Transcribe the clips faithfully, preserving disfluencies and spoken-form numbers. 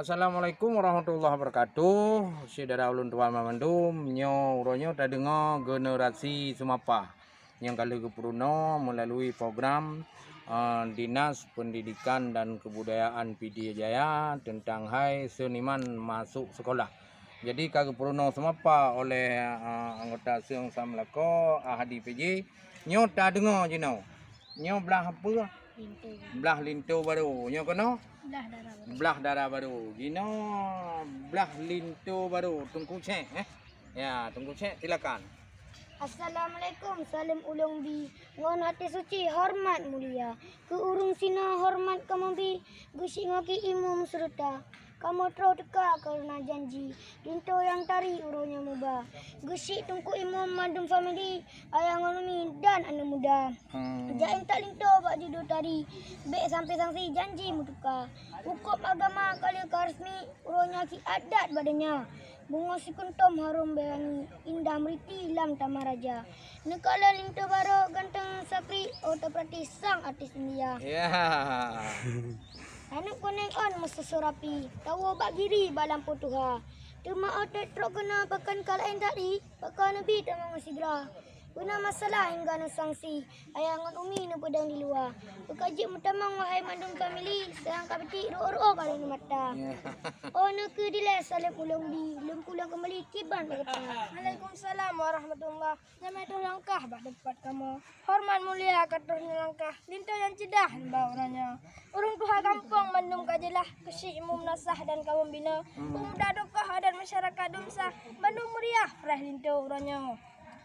Assalamualaikum warahmatullahi wabarakatuh. Syedara ulôn tuan banmandum, nyoe uroe nyoe tadeungoe generasi seumapa nyang ka lheueh geupeurunoe meulalu program, eh, Dinas Pendidikan dan Kebudayaan Pidie Jaya teuntang hai seuniman masôk sekolah. Jadi ka geupeurunoe seumapa oleh, eh, anggota Seung Sam Lakoe, Ahadi P J. Nyoe tadeungoe jinoe. Nyoe blah peue? Linto. Blah linto barô. Nyoe keunoe? Blah dara barô. Blah dara barô. Jinoe blah linto barô. Teungku Cék, eh? Ya, Teungku Cék, silakan. Assalamualaikum, saleuem ulôn bi. Ngon até suci horeumat mulia. Keu ureuëng sinoe horeumat kamoe bi, geusyik ngon ki imum seureuta. Kamoe troh teuka kareuna janji, linto nyang tari uroe nyoe muba. Geusyik teungku imum mandum famili, ayah ngon umi dan aneuëk muda. Hmm. Jak intat linto bak judoe tari, bék sampai sangsi janji meutuka. Hukôm agama ka lheueh ka resmi, uroe nyoe cit adat bak donya. Bungoh sikuntom harôm beuwangi, indah meuriti lam tamah raja. Neukalon linto barô ganteng sapri, oh tapeurati sang artis India. Ya. Aneuëk kunéng ôn meususu rapi, tawoe bak giri bak lampôh tuha. Teuma oh trok keunoe pakon ka laén that ri, pakon neubi tamong sigra. Beuna masalah hingga neusangsi, ayah ngon umi neupeudong di luwa. Beuka jeuet meutamong wahai mandum famili, sayang ka beutiek ruoh-ruoh ka lôn mata. Ya. Oh neukeu dilée saleuem ulôn bi, lôn pulang keumbali kiban bak gata. Waalaikumsalam warahmatullah. Nyamai troh langkah bak teumpat kamoe. Horeumat mulia ka troh neulangkah, linto nyang ceudah nibak uroe nyoe. Ureuëng tuha gampông mandum ka jeulaih, keusyik imum nasah dan kawôm binoe. Peumuda tokoh adat masyarakat dum sah, mandum meuriah preh linto uroe nyoe.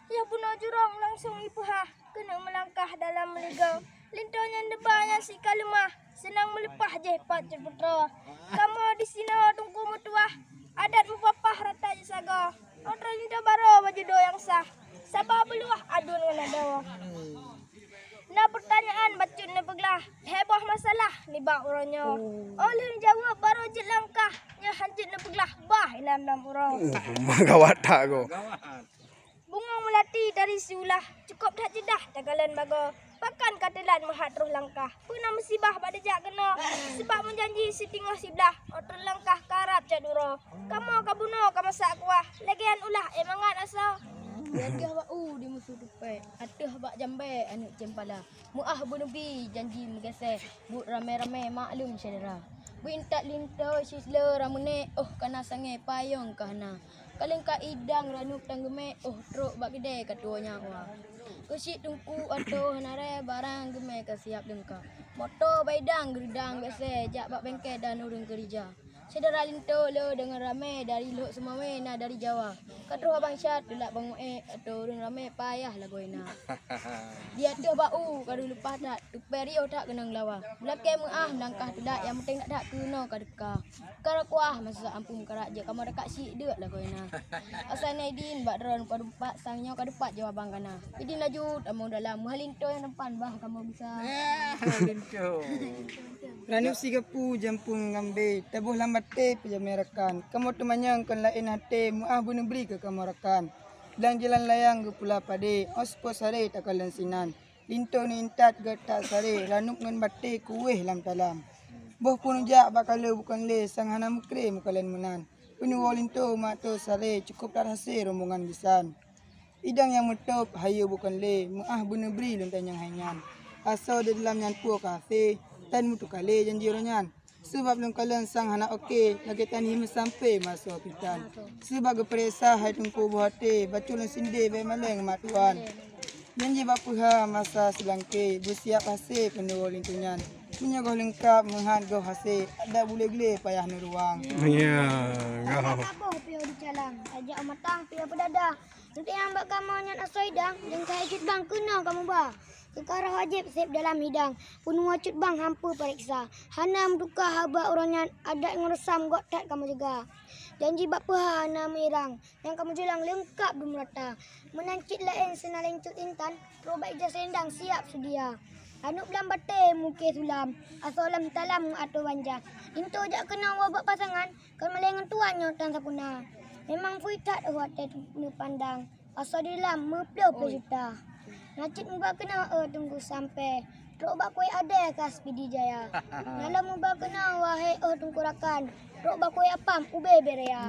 Yoh bunoe jurông langsong ipeuhah, keuneuk meulangkah dalam meuligoe. Linto nyang neuba nyang sika leumah, seunang meuleupah jih pat cut putroe. Kamoe disinoe teungku meutuwah, adat meupapah rata jisagoe. Oh troh linto barô bak judoe nyang sah, saba beuluwah aduen ngon adoe. Na peurtanyaan bacut neupeuglah, heboh masalah nibak uroe nyoe. Oh lheueh neujaweueb barô jeuet langkah, nyoe han jeuet neupeuglah bah inan lam uroe. Gawat that ko. Bungong meulati tari siulah, cukôp that ceudah takalon bagoe. Pakon ka teulat meuhat troh langkah, peue na musibah bak teujak keunoe. Seubab meujanji siteungoh siblah, oh troh langkah karab cot uroe. Kamoe ka bunoe ka masak kuah, lagée nyan ulah éh mangat asoe. Ateueh bak u di musu tupée, ateueh bak jambée aneuëk ceumpala. Meuáh beuneubi janji meugaséh, buet ramé-ramé maklum syedara. Beuintat linto sisleu rameuné, oh kana sangée payong ka hana. Ka leungkap idang ranup tan geumé, oh trok bak keudée ka tuwoe nyawa. Keusyik teungku atô hana ré, barang geumé ka siab leungkap. Moto baidang geureudang biasée, jak bak bengke dan ureuëng keurija. Syedara linto le deungon ramé dari Lhok Seumawé na dari Jawa. Ka troh Abang Syad tulak bangoe atô ureuëng ramé payah lagoe na. Di ateueh bak u ka deuh leupah that, tupée riôh that keunong lawa. Meulakée meuáh meulangkah teulat, nyang penting that-that keunoe ka teuka. Ka rot kuah masa ampun karak jeuet kamoe dekat syiek deuek lagoe na. Asai na idin bak droe ka deupat sang nyoe ka deupat jawaban kana. Idin laju tamong dalam meuhalin toe depan bah kamoe bisa. Linto. Ranup sigapu jampun ngambe, taboh lam batée peujamé rakan. Kamoe teumanyong kon laén até, meuáh beuneubri keu kamoe rakan. Lam jalan layang geupula padé, os po saré takalon sinan. Linto neuintat geutak saré, ranup ngon batée kuweh lam talam. Boh pun ujak bak kaleue bukon lé, sang hana meukré meukalon meunan. Peunuwoe linto mak tô saré, cukôp that hasé rombongan bisan. Idang nyang meutôb hayeue bukon lé, meuáh beuneubri lôn tanyong hai nyan. Asoe di dalam nyan puwoe ka hasé, tan meutuka lé janji uroe nyan. Seubab lôn kalon sang hana oke, lagée tan hi meusampé masoe pitan. Seubab geupareksa hai teungku boh até, bacut lôn sindé bék malée ngon mak tuan. Janji bak peuha masa seulangké, beusiab hasé peunuwoe linto nyan. Meunyoe goh leungkab meuhat goh hasé, adak bulée glé payah neuruwang. Ya, goh. Taboh piôh dicalang, tajak u matang piôh peudada. Leuti nyang bak kamoe nyan asoe idang, dan kayée cut bang keunoe kamoe ba. Keukarah wajéb seb dalam hidang, peunuwoe cut bang hampeue pareksa. Hana meutuka haba uroe nyan, adat ngon reusam göt that kamoe jaga. Janji bak peuha hana meuirang, nyang kamoe julang leungkab dum rata. Meunan cit laén seunaleng cut intan, trok bak ija selendang siab seudia. Aneuk blang batée mukée sulam, asoe lam talam ngon atô banja. Linto jak keunoe woe bak pasangan, kon malée ngon tuan nyoe tan sapeue na. Memang phui that oh watée neupandang. Asoe di lam meuploh ploh juta. Na cit muba keunoe oh teungku sampé, trok bak kueh adée khas Pidie Jaya. Na lom muba keunoe wahé oh teungku rakan, Rok bakui apam, ubé berea.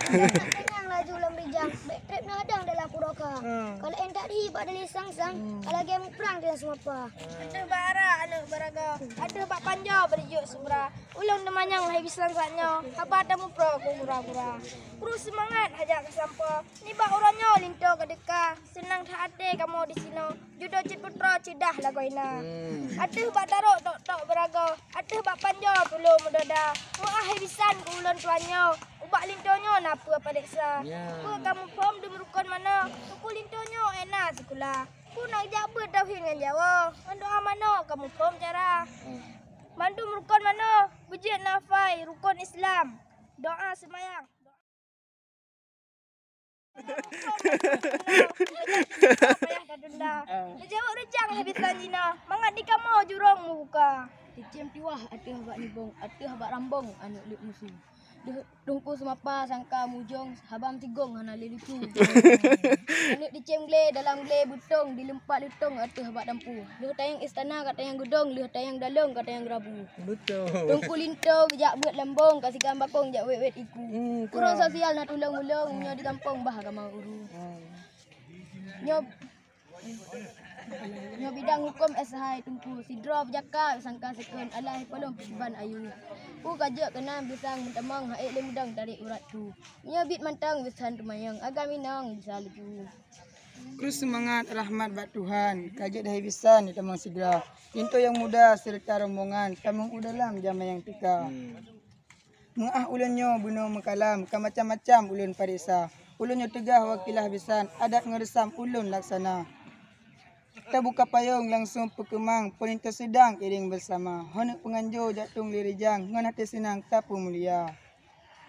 Tanyang laju lam rijang, bèk trép neuhadang dalam uroe kha. Hmm. Kalau entat hi bak dali sang-sang, hmm, kalau lagèe muprang dalam seumapa. Ateueh bak ara aneuk beuragoe, ateueh bak panjoe beureujuk subra. Ulôn teumanyong hai bisan saat nyoe, haba tamuproe keu gura-gura. Kru seumangat hajat kasampoe, nibak uroe nyoe linto ka teuka, seunang that até kamoe disinoe. Judoe cit putroe ceudah lagoina. Hmm. Ateueh bak tarok tok-tok beuragoe, ateueh bak panjoe pulo meudoda. Meu'ah hai bisan keu ulôn tuan nyoe, ubak linto nyoe na peue pareksa. Ya. Peue kamoe phom dum rukon manoe, teungku linto nyoe ék na sikula. Peue na jak beuet tauhid ngon jawoe, ngon doa manoe kamoe phom cara. Hmm. Mandum rukon manoe, beujeuet na fai rukon Islam. Doa seumayang. Payah tatunda. Neujaweueb reujang hai bisan jinoe, mangat di kamoe jurông meubuka. Teucém tuwah ateueh bak nibong, ateueh bak rambong aneuk leuet musu. Deuh, teungku seumapa sangka mujông, haba meusigong hana lé lucu. Aneuk dicém glé dalam glé beutông, dileumpat leutông ateueh bak dampu. Lheueh tanyong istana ka tanyong geudong, lheueh tanyong dalông ka tanyong geurabu. Beutôi. Teungku linto geujak beuet lambông, ka sikan bakong jak wét-wét iku. Hmm, kurang sosial na tulông-meulông, nyoe di gampông bah agama guru. Hmm. Nyoe, nyoe bidang hukôm S hai teungku, sidroe beujaka sangka seukon, alah palong peusiban ayu. Peue ka jeuet keunan bisan meutamong, ha'ék lé mudang tarek urat tu. Nyoe bit mantong bisan teumanyong, agam inong bisa laju. Kru seumangat rahmat bak Tuhan, ka jeuet hai bisan tamong sigra. Linto nyang muda seureuta rombongan, tamong u dalam jamén nyang teuka. Hmm. Meu'ah ulôn nyoe bunoe meukalam, ka macam-macam ulôn pareksa. Ulôn nyoe teuga wakilah bisan, adat ngon reusam ulôn laksana. Tabuka payông langsong peukeumang, peulinto seudang iréng beusama. Hana peunganjo jak tueng lé rijang, ngon até seunang tapeumulia.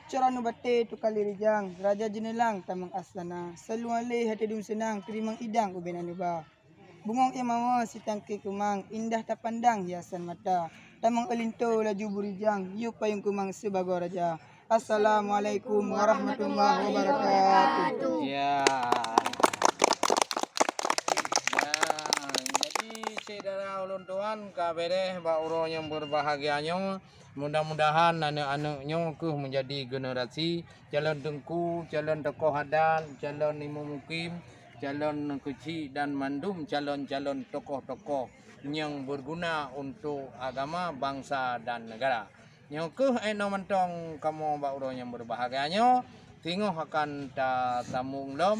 Cora nu batée tuka lé rijang, raja jeuneulang tamong astana. Saluang lé até dum seunang, teurimong idang ubé na neuba. Bungong imawa sitangké keumang, indah tapandang hiasan mata. Tamong eulinto laju beurijang, yue payong keumang sibagoe raja. Assalamualaikum warahmatullahi wabarakatuh. Ya. Ya, jadi syedara ulôn tuan ka beres bak uroe nyang berbahagia nyoe. Mudah-mudahan aneuk-aneuk nyoe keuh menjadi generasi calon teungku, calon tokoh adat, calon imum mukim, calon keuchik dan mandum calon-calon tokoh-tokoh nyang berguna untuk agama, bangsa dan negara. Nyoe keuh inoe mantong kamoe bak uroe nyang berbahagia nyoe, singoh akan tasambong lom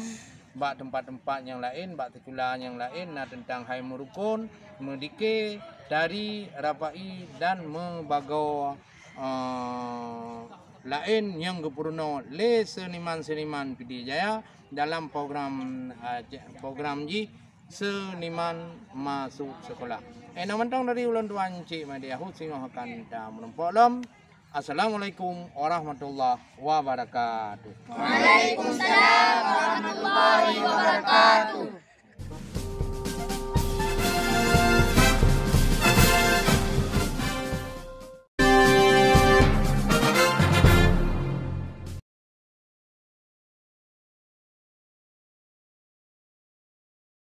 bak teumpat-teumpat nyang laén, bak sikula nyang laén na teuntang hai meurukon, meudike, tari, rapai dan meubagoe, eh, laén nyang geupeurunoe lé seuniman-seuniman Pidie Jaya dalam program, eh, program jih Seuniman Masuk Sekolah. Inoe mantong dari ulôn tuan Cik Madi Yahud singoh akan tameurumpok lom. Assalamualaikum warahmatullahi wabarakatuh. Waalaikumsalam warahmatullahi wabarakatuh.